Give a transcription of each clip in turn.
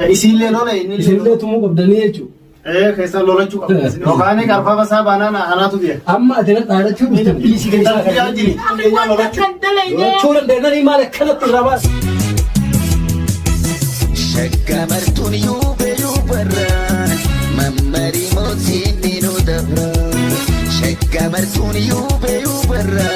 Isiillee lola inni Isinillee tumuu qabdanii jechuudha. Ee keessan lolachuu qabu. Yookaan qarfafa isaa baanaan anaatu jira. Amma ati na dhaadachuu dhufte. Dhiisii gadi isaa Biyyaa jiri. Ani wanta kan dalagne. Lolachuu dandeenyanii maal akkanatti irraa baasa. Shagga martuun yuube yuubarra mammarii mootiin ni nu dabra. Shagga martuun yuube yuubarra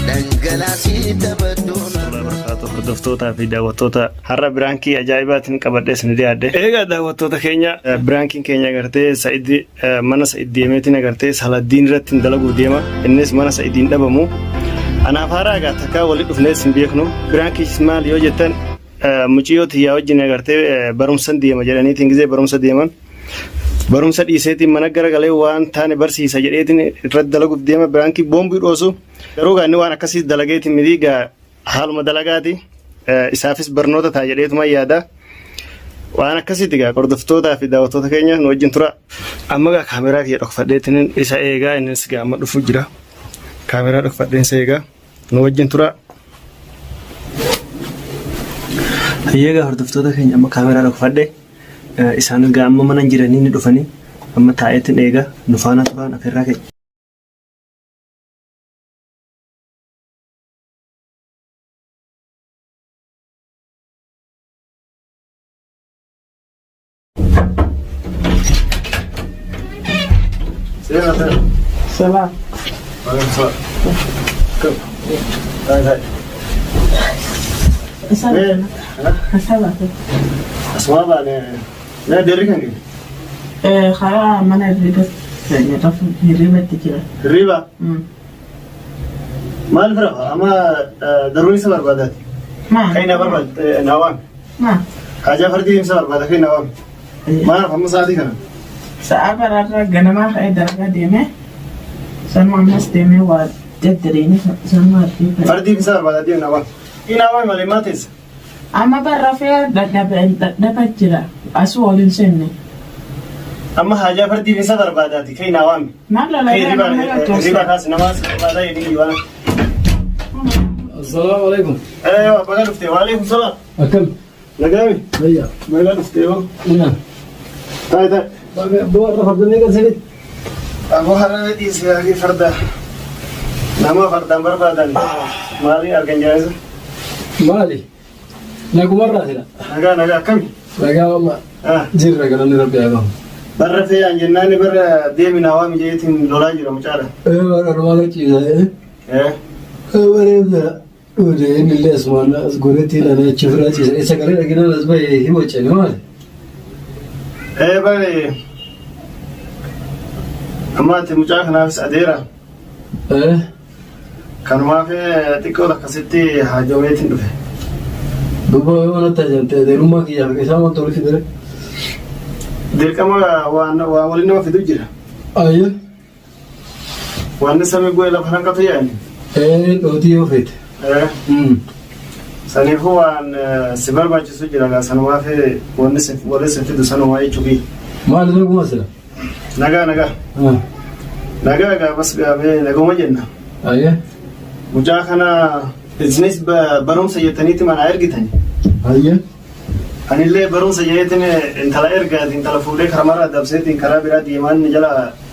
dhangalaasii taphadhuun. Barakaatu hordoftootaa fi daawwattoota har'a biraankii ajaa'ibaatiin qabadhee isin dhiyaadhe. Egaa daawwattoota keenya biraankiin keenya agartee Sa'id mana Sa'id deemeetiin agartee Saladdiin irratti hin dalaguuf deema. Innis mana Sa'idiin dhabamu. Anaaf haaraa egaa takkaa walitti dhufnee isin beeknu. Biraankiis maal yoo jettan muciyyoo tiyyaa wajjin agartee barumsan deema jedhaniitiin gizee barumsa deeman. Barumsa dhiiseetiin mana garagalee waan taane barsiisa jedheetiin irratti dalaguuf deema biraankii boombii dhoosu. Garuu gaa inni waan akkasii dalageetiin miti gaa haaluma dalagaati. Isaafis barnoota ta'a jedheetuma yaada. Waan akkasiiti gaa hordoftootaa fi daawwattoota keenya nu wajjin tura. Amma gaa kaameraa kiyya dhokfadheetiin isa eegaa innis gaa amma dhufu jira. Kaameraa dhokfadheen isa eegaa nu wajjin tura. Egaa hordoftoota keenya amma kaameraa dhokfadhe isaanis gaa amma mana jiranii ni dhufanii amma taa'eetiin eegaa nu faana turaan afeerraa keenya. Seena seena. Salaam. Waalaikum salaam. Kam? Taa'e taa'e. Asaba. Asaba. Asuma baane. Mee deerri kan kee? Karaa mana hirriba hirribatti jira. Hirriba? Maal fira? Amma daruun isa barbaadaati. Maa? Kan na barbaad na waami. Maa? Haajaa fardii isa barbaada kan na waami. Maal amma sa'aatii kana? Sa'a baraarra ganamaa ka'ee dalagaa deemee sanuma ammas deemee waa daddareeni sanuma hirriba. Fardii isa barbaada deemu na waami. Ina waami malee maal teessa? Amma bar rafee dadhaba jira. Asuu ol hin seenne. Amma haajaa fardii isa barbaadaati kan na waami. Maal Kan lolaa nama hirriba kaas namaa si barbaadaa jedhee waan. Assalaamu alaikum. Ee baga dhuftee waalaikum salaam. Akkam? Nagaami. Fayyaa. Baga dhuftee hoo. Ina. Taa'e taa'e. Bu'aa farda meeqa sirriitti? Aboo har'a dhiisee hagi farda nama fardaan barbaadan maalii argan jaayisa? Maali? Nagumarraa sila. Nagaa nagaa akkami? Nagaa wallah. Ah, Jirra galanni rabbi haa gahu. Barra fe'aan jennaan barra deemi naa waami jeetiin lolaa jira mucaadha. Ee warra rumaala ciisa. Eh, Ee bareeda. Dhude inni illee asumaan as goreetti ilaalee achi ofirraa ciisa. Isa garee dhaginaan as bahee hin wacane maali? ee bare amma ati mucaa kanaafis adeera Ee kanumaaf xiqqoo akkasitti haajameetiin dhufe. duuba yoo natti ajamte adeerummaa kiyyaaf isaa wanta walitti fidere. Dirqama waan waa waliin nama fidu jira. Ayyo. Wanni samii bu'ee lafa hanqatu yaani. Ee dhootii yoo feete. Eh. Saniifuu waan si barbaachisu jira gaa sanumaaf wanni si waliin si fidu sanumaa jechuufi. Maali naguma sila? Nagaa nagaa. Nagaa gaa bas gaamee naguma jenna. Ayyo. Mucaa kana isinis barumsa jettaniitti manaa ergitani. Ayyo. Anillee barumsa jeetiin intala ergaati intala fuudhee karamarraa dabseetiin karaa biraa deemaan jala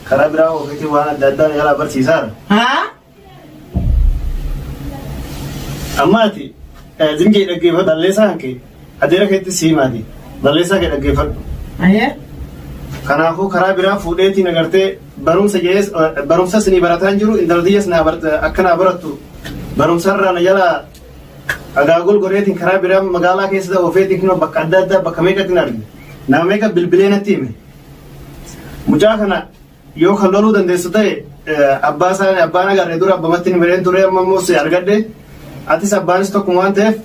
karaa biraa oofeetiin waan adda addaa jala barsiisaara. Haa? Amma ati zimjee dhaggeeffadhu balleessaa kan kee adeera keetti siimaati balleessaa kee dhaggeeffadhu. Ayee? Kanaafuu karaa biraa fuudheetiin agartee barumsa jees barumsas ni barataa hin jiru intala tiyyas naa akka naa barattu barumsarraa na jala agaagol godheetiin karaa biraa magaalaa keessa oofeetiin kunoo bakka adda addaa bakka meeqatti na arge. Nama meeqa bilbilee natti hime. Mucaa kana yoo kan loluu dandeessu ta'e abbaa isaa abbaan agarre dura abbamatti hin mireen ture amma immoo si argadhe atis abbaanis tokkuma waan ta'eef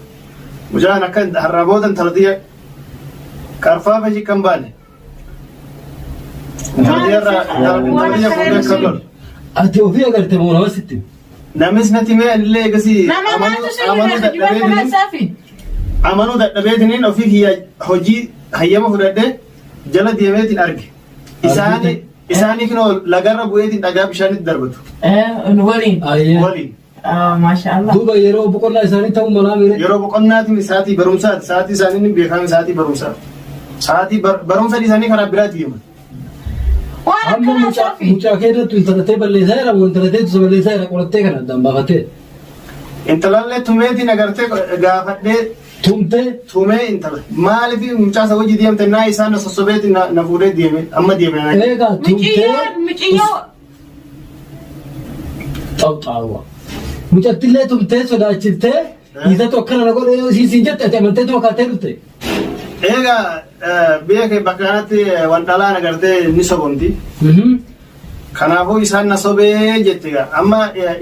mucaan akka har'a booda intala tiyya qarfaafa ishii kan baane. Intala tiyya irraa intala tiyya fuudhee akka lolu. Ati ofii agarte moo nama sitti? Namis natti himee anillee eegasii Nama maaltu si amanuu hime kijibaa kana dadhabeetiniin saafi? amanuu dadhabeetiniin ofii kiyya hojii hayyama fudhadhee jala deemeetiin arge. Isaani isaanii kinoo lagarra bu'eetiin dhagaa bishaanitti darbatu. Nu waliin. Ayyee. Waliin. Maasha Allah. Duuba yeroo boqonnaa isaanii ta'uu malaa miire. Yeroo boqonnaatiin sa'aatii barumsaati. Sa'aatii isaanii ni beekame sa'aatii barumsaati. Sa'aatii barumsa dhiisanii karaa biraatti deeman. Waan Amma akkanaa mucaa soofi. mucaa keetu intalatee balleessaa jira moo intalateetu isa balleessaa jira qorattee kana addaan baafattee. Intalallee tumeetiin agartee gaafadhee Tumtee tumee intala maaliif mucaa isa hojii deemte naa isaan na sossobeeti na fuudhee deeme amma deeme na eegaa tumtee Muciyyoo muciyyoo xawxaawwa. Mucattillee tumtee sodaachiftee isatu akkana na godhe isiin jette ati amantee tuma kaatee dhufte. Egaa biyya kee bakka kanatti waan dhalaan agartee ni sobomti. Kanaafuu isaan na sobee jette egaa amma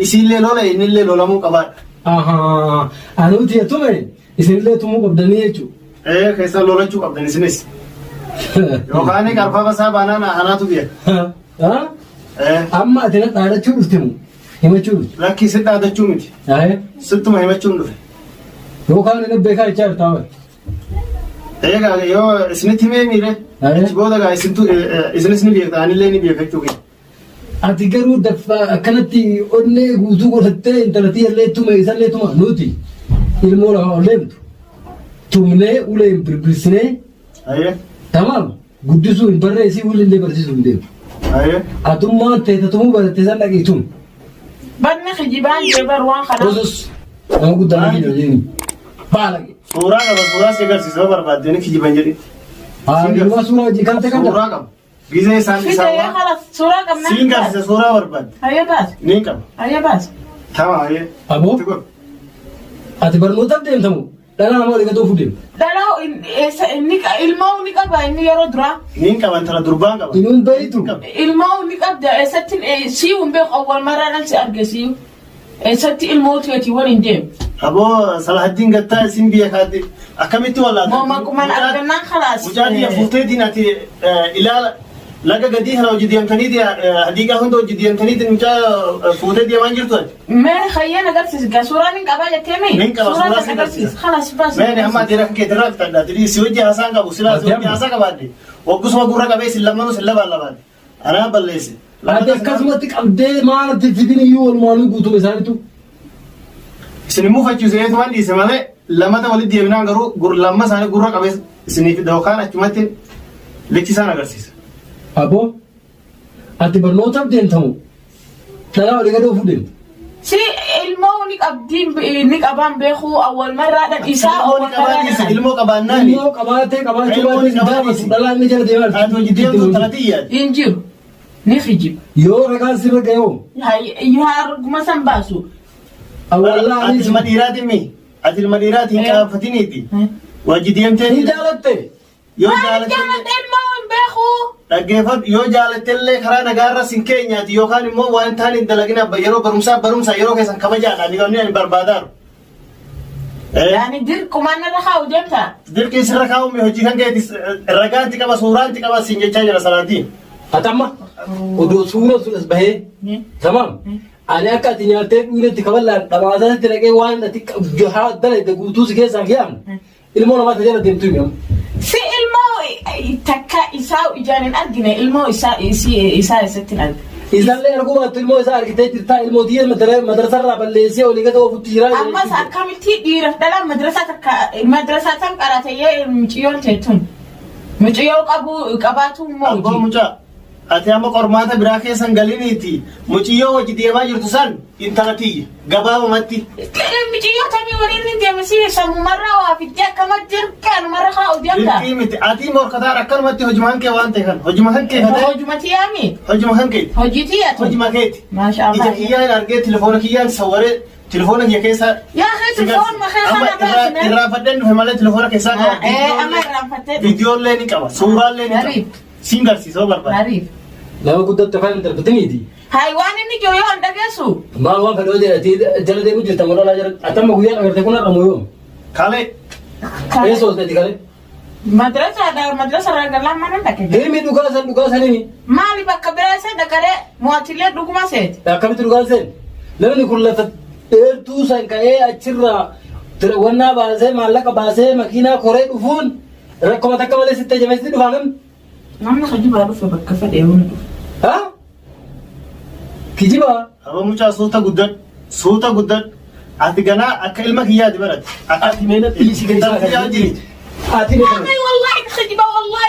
isiillee lola innillee lolamuu qabaadha. Ahaa anuuti tume isinillee tumuu qabdanii jechuudha. Ee keessa lolachuu qabdan isinis. Yookaan qarfafa isaa baanaan anaatu biyya. Amma ati na dhaadachuu dhufte moo himachuu dhufte? Lakki si dhaadachuu miti. Sittuma himachuun dhufe. Yookaan inni beekaa jechaa jirta bara. Egaa yoo isinitti himee miire achi booda gaa isintu isinis ni beekta anillee ni beeka jechuu kiyya. Ati garuu daffa akkanatti onnee guutuu godhattee intalattii illee tume isallee tuma nuti ilmoo lama ol deemtu tumnee ulee hin birbirsinee tamaam guddisuu hin barree isii ulillee barsiisuu hin deemu. Atummaan teeta tumuu baratte san dhaqii tum. Banni kijibaan jee bar waan kana. Osus nama guddaa nama kijibaa jeeni. Baalage. Suuraa qaba suuraa si agarsiisa yoo barbaadde ni kijiban jedhi. Haa suuraa hojii kan ta'e Suuraa qaba. Gizee isaan Fide isaan yaa waan khalas suuraa qabnaa. siin garsiisa suuraa barbaadde. Hayya baas. Ni qaba. Hayya baas. Tama hayyee. Aboo Itti godhu. ati barnootaaf deemtamu dhala namaa walii gatuu fuudhe. Dhalaa eessa inni ilmoo ni qaba inni yeroo duraa. Ni qaba intala durbaan qaba. Inuun beeytu. Ilmoo ni qabda eessatti sii hin beeku awwal maraadhaan si arge sii. Eessatti ilmoo teetii waliin deemu. Aboo Salahaddiin gattaa isin biyya kaatti akkamitti wallaata? Moo maqumaan argannaan khalaas. Mucaa biyya fuuteetiin ati ilaala laga gadii kana hojii deemtaniiti hadiiqaa hunda hojii deemtaniiti mucaa fuutee deemaa hin jirtu ati. Mee hayyeen agarsiisi gaa suuraan hin qabaa jettee mee? Nin qaba Suuraa suuraa san si agarsiisi. agarsiisa. Khalaas baas. Mee ani amma ati rakka keetirraa fitadha. Ati si hojii haasaan qabu silaa si hojii haasaa qabaadde. Waggisuma gurra qabee isin lammanuu isin labaan labaadde. Anaa balleesse. Ati akkasumatti qabdee maal ati fidin iyyuu walumaanuu guutuma isaaniitu. Isin immoo fachiisu eetu waan dhiise malee lamata walitti deebinaan garuu lamma isaanii gurra qabee isinii fida yookaan achumatti lichi isaan agarsiisa. Aboo ati barnootaaf deemtamu dhalaa walii gadoo fuudhe. Si ilmoo ni qabdi ni qabaan beeku awwal marraadhaan isaa Ilmoo awwal ni qabaa dhiise marraadhaan. ilmoo qabaannaani. Ilmoo qabaatee qabaachuu Ilmoo ni baatee qabaa gaafatu dhiise. dhalaa inni jala deemaa Ati hojii deemtu talatiyyaati. Hin jiru. Ni kijiba. Yoo ragaan sirra ga'e hoo Arguma san baasu. awwallaa Ati ilma dhiiraatiin mi? Ati ilma dhiiraatiin Eh. qaafatiniiti. Wajji deemtee ni jaalatte. yoo Maal jaalatte jaaladha ilmoo hin beeku. dhaggeeffadhu yoo jaalatte illee karaa nagaarra sin keenyaati yookaan immoo waan taan hin dalagin abba yeroo barumsaa barumsa yeroo keessan kabajaadha ni wanni ani barbaadaaru. Yaani dirqumaan narra kaa'u deemta. Dirqii sirra kaa'uun hojii kan keetis ragaanti qaba suuraanti qaba siin jechaa jira salaatiin. Ati amma odoo suura sun as bahee tamaam ani akka ati nyaattee dhuunetti kaballaan dhamaasaatti naqee waan ati haa dalagde guutuu si keessaa kiyaamne ilmoo namaa jala deemtu himi amma. Si ilmoo takka isaa ijaan hin argine ilmoo isaa isaa eessatti hin argine. Isallee arguu baattu ilmoo isaa argitee jirtaa ilmoo tiyya madrasarraa balleessee olii gad oofutti jiraa. Ammas akkamitti dhiiraaf dhalaan madrasaa takka madrasaa tan qaratee mucayyoon teetun. Mucayyoo qabu qabaatu immoo Abbaa hojii. mucaa ati amma qormaata biraa keessan galiniiti muciyyoo hojii deemaa jirtu san intala tiyya gabaabumatti. Mucayyoo tamii waliin hin deemsi sammumarraa waa fiddee akkama dirqaanumarra kaa'u deemta. Dirqii miti ati morkataan akkanumatti hojuma kan kee waan ta'e kan hojuma kan kee ta'e Hojuma tiyaami. hojuma kan keeti Hojii tiyyaatu. hojuma keeti. Maasha Allah. Ija kiyyaan argee telefoona kiyyaan sawwaree telefoona kiyya keessa. Yaa kee telefoon makee Amma kana baasine. irraa fadheen dhufe malee telefoona keessaa qaba. Amma irraanfattee dhufe. Viidiyoolee ni qaba suuraallee ni qaba. Gariif. Siin garsiisa yoo barbaade. Gariif. Nama guddatti afaan hin darbatiniiti. Hai waan inni jiru yoo hin dhageessu. Maal waan fedhoo jedhati jala deemu jirta moo dhalaa jala atamma guyyaan agarte kun har'a moo yoom? Kalee Eessa oolteeti kalee? Madrasa madrasa irraa galaa mana dhaqe. Himi dhugaa san dhugaa san himi. Maali bakka biraa isa dhaqaree mo'atillee dhuguma seeti. Akkamitti dhugaan seen? Namni kun lafa dheertuu san ka'ee achirraa wannaa baasee maallaqa baasee makiinaa koree dhufuun rakkoma takka malee sitti ajamee sitti dhufaa namni. Namni kijibaa dhufe bakka fedhe yoo ni dhufe. Ha? Kijibaa? Aboo mucaa suuta guddadhu suuta guddadhu ati ganaa akka ilma kiyyaati barate. Akka Ati mee na dhiisi intala kiyyaa wajjiniiti. Ati mee Wallahi wallahi kijiba wallahi.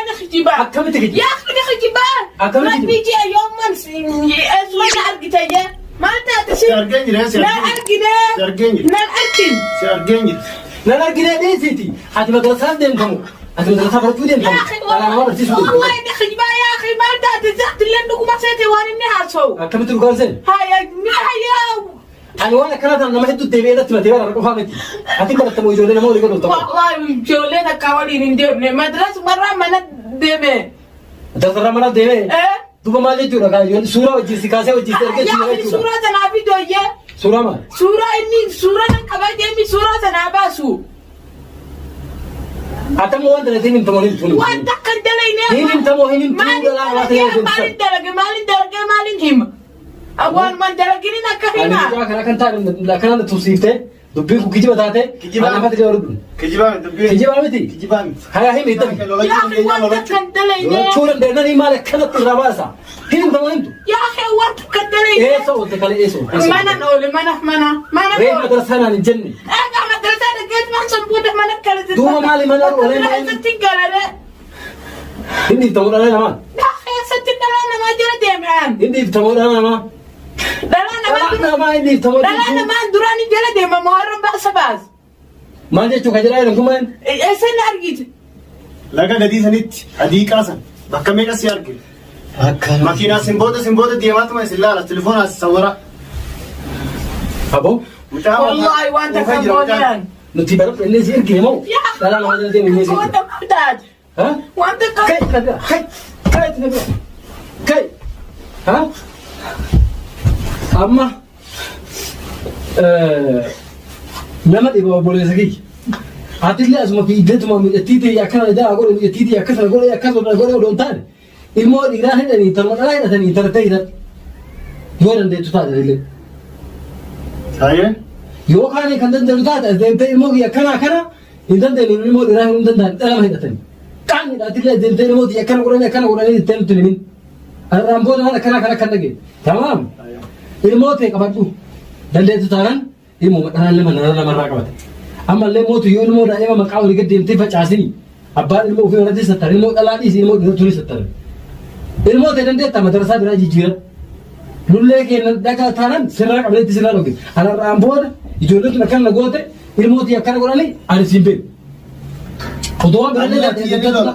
Akkamitti kijiba? Yaa akhi ni kijibaa. Akkamitti Rabbii ji'a yoomman eessuma na argite jee. Maal taate si? Si argeen jira si Nan argeen argine. Si argeen jira. Nan argin. Si argeen jira. Nan arginee dhiisiiti. Ati madrasaa deemtamu. Ati madrasaa barachuu deemtamu. Yaa akhi Dhala namaa barsiisuu deemtamu. wallahi ni kijibaa yaa akhi maal taate zaati illee dhuguma seete waan inni haasa'u. Akkamitti dhugaan seene? Haya haya. Ani waan akkana ta'an nama hedduu deebi'ee natti matee bara qofaa miti. Ati barattamu ijoollee nama walii godhu ta'u. Wallahi ijoolleen akka waliin hin deemne madrasumarraa mana deeme. Madrasarraa mana deemee. Eh? Duuba maal jechuudha kaa ijoollee suuraa wajjin si kaasee wajjin si argee Yaa jechuudha akhi jechuudha. suuraa tanaa fi dooyyee. Suuraa maal? Suuraa inni suuraa nan qabaa deemi suuraa tanaa baasu. Akkam waan dalagee hin himtamoo hin himtu. Waan takka hin dalayne. Hin himtamoo hin himtu Maalin dhalaa namaa ta'ee dalagee hojjetu. maalin dalage maalin dalagee maalin hima. Waan man dalaginin akka Ani hima. mucaa kana kan taane akkana na tursiiftee dubbiin kun kijiba taate Kijibaa ana afatti jala dubbi. Kijibaa miti dubbiin. Kijibaa miti. Kijibaa miti. Haya himi itti himi. Lolachuu Yaa akhi dandeenya waan lolachuu. takka hin dalayne. Lolachuu dandeenyanii maal akkanatti irraa baasa. Hin himtamoo hin himtu. Yaa akhi waan takka hin dalayne. Eessa oolte kale eessa oolte? Eessa Mana oolte? oole mana mana mana Reef oole. madrasaa naan hin jenne. Egaa madrasaa dhaqeet waan san booda mana kale Duuba maali mana oolee maali? Eessatti galale. Hin dhiiftamoo dhala namaa. Eessatti dhalaa namaa jala deeme'an. Hin dhiiftamoo dhala namaa. Dhalaa namaa Dhala namaa hin dhiiftamoo. Dhalaa namaa duraan jala deema moo baasa baas. Maal jechuu kan jedhaa jiran kun maal? Eessan argite? Laga gadii sanitti adii qaasan bakka meeqa si argine. Akkana. Makiinaa simboota simboota deemaatuma isin laala telefoonaa sawwara. Aboo Mucaa Wallaahi waan takka oofaa jira mucaan. boodaan. nuti barattu inni si ergine moo? Yaa. Dhala namaa jala deemu inni si ergine. Wanta maal taate? Ha? Wanta Kai akka na bira. Kai. Kai na bira. Kai. Ha? Amma nama dhiba obboleessa kiyya. Atillee asuma fiigdeetuma miidhattii ta'e akkana ijaa godhe miidhattii ta'e akkasana godhe akkasuma godhe odoo hin taane ilmoo dhiiraa hidhanii intaluma dhalaa hidhatanii intala ta'e hidhadhu. Yoo dandeettu taate illee. Hayyee. Yoo kaane kan dandeettu taate as deemtee ilmoo kiyya akkanaa kana hin dandeenyu ilmoo dhiiraa hin danda'an dhalama hidhatanii. Qaanni dhaatillee deemtee ilmoo tiyya akkana godhanii akkana godhanii jettee nutti hin himin. Har'aan booda waan akkanaa kana kan dhageenye. Tamaam. Ilmoo tee qabadhu. Dandeettu taanaan ilmoo dhalaa lama nana lamarraa qabate. Ammallee mootu yoo ilmoo daa'ima maqaa olii gad deemtee facaasini. Abbaan ilmoo ofii irratti sattara. Ilmoo dhalaa dhiisi ilmoo dhiirottu ni sattara. Ilmoo tee dandeetta madarsaa biraa jijjiiradhu. Lullee keenya dhagaa taanaan sirraa qabneetti sirraa dhoge. Har'aan booda ijoolleen tun akkana na goote ilmoo tiyya akkana godhanii ani siin beeku. Odoo waan birallee Anillee tiyya ni lola.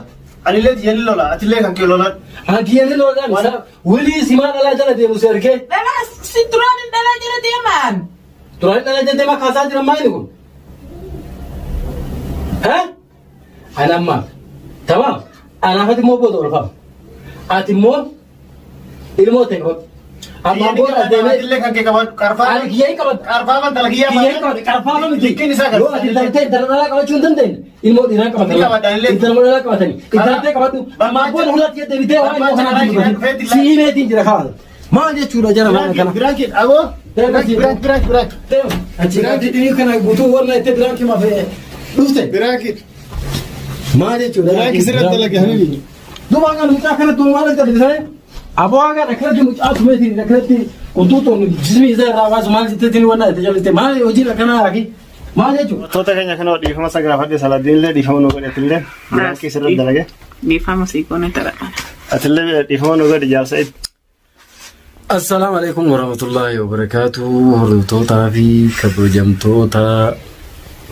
Anillee tiyya ni lola. Atillee kan kee lola. An kiyya ni lola. Wilii simaa dhalaa jala deemu si argee. Dhalaa si duraan hin dhalaa jala deemaan. Duraan dhalaa jala deemaa kaasaa jiran maali kun? Ha? Ani ammaaf. Tamaam. Anaaf ati immoo booda olfaaf. Ati immoo ilmoo ta'e qabadhu. Ammaan booda as deemee Atillee kan kee qabadhu. Qarfaa. ani kiyya hin qabadhu. Qarfaa intala kiyyaa Kiyya hin qabadhu. Qarfaafa miti. Likkiin isaa Yoo ati intala ta'e intala dhalaa qabachuu hin dandeenye. Ilmoo dhiiraa Ni qabatanii. qabadha, illee. Intala dhalaa qabatanii. Intala ta'e qabadhu. Ammaan booda hulaatti deebitee waan ilmoo kanaa dubbatu. Si himeetiin jira kaawwata. Maal jechuudha jara mana kana? Biraanki aboo. Biraanki biraanki biraanki. Achi gaazexii kana guutuu warra itti biraanki maaf dhufte. Biraanki. Maal jechuudha? Biraanki sirratti dalage habibi. Duuba kan mucaa kanatti maal akka dibisee aboo haga akkanatti mucaa tumeetiin akkanatti qunxuuxoon jismii isaa irraa baasu maal jetteetiin wanna itti jaliste maal hojiin akkanaa yaaki maal jechuudha? Wantoota keenya kana dhiifama isa gaafadhe Salaadiin illee dhiifama nu godhe atillee biraankii sirratti dalage. Dhiifama sii goone taradha. Atillee dhiifama nu godhe jaarsa itti. Assalaamu alaikum warahmatullahi wabarakatuh hordoftootaa fi kabajamtoota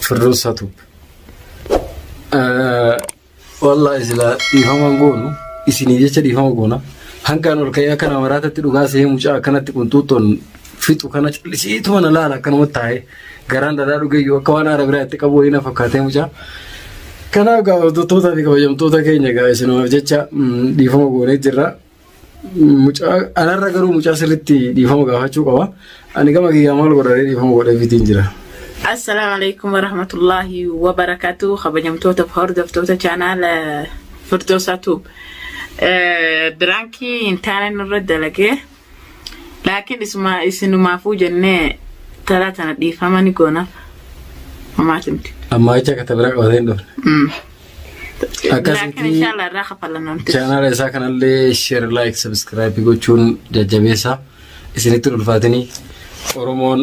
Firdoosaa Tube. Wallahi sila dhiifama hin goonu isinii jecha dhiifama goona. Hangaan ol ka'ee akka nama maraatatti dhugaa sehee mucaa akkanatti qunxuuxxoon fixu kana callisiituma na laala akkanumatti taa'ee garaan dhadhaa dhugeyyuu akka waan haara biraa itti qabu wayii na fakkaatee mucaa. Kanaaf gaa hordoftootaa fi kabajamtoota keenya gaa isinumaaf jecha dhiifama goonee jirra. Mucaa anarra garuu mucaa sirriitti dhiifama gaafachuu qaba. Ani gama kiyyaa maal godhadhee dhiifama godheefiitiin jira. Assalaamu alaikum warahmatullahi wabarakatuh. Kabajamtoota fi hordoftoota chaanaala Firdoosaa Tube. Biraankii hin taane nurra dalagee laakiin isuma isinumaafuu jennee taraa tana dhiifama ni goonaaf. Homaati miti. Ammaa jecha akka biraa qabatee hin dhufne. Akkasitti Laakiin inshallah irraa kafallan namti. chaanaala isaa kanallee share like subscribe gochuun jajjabeessa isinitti ulfaatanii Oromoon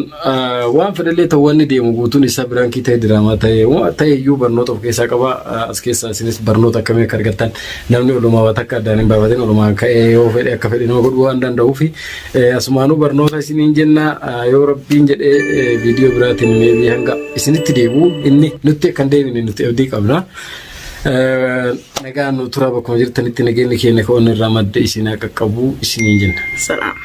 waan fedhallee ta'u wanni deemu guutuun isaa biraankii ta'e diraamaa ta'e ta'e iyyuu barnoota of keessaa qaba. As keessaa isinis barnoota akkamii akka argattan namni olumaa waan takka addaan hin baafatin olumaan ka'ee yoo fedhe akka fedhe nama godhuu waan danda'uuf asumaanuu barnoota isiniin jenna yoo rabbiin jedhee viidiyoo biraatiin meebii hanga isinitti deebi'u inni nutti akka hin deebine nuti abdii qabna. Nagaan nu turaa bakkuma jirtanitti nageenyi keenya ka'oon irraa madda isin haa qaqqabu isiniin jenna. Salaam.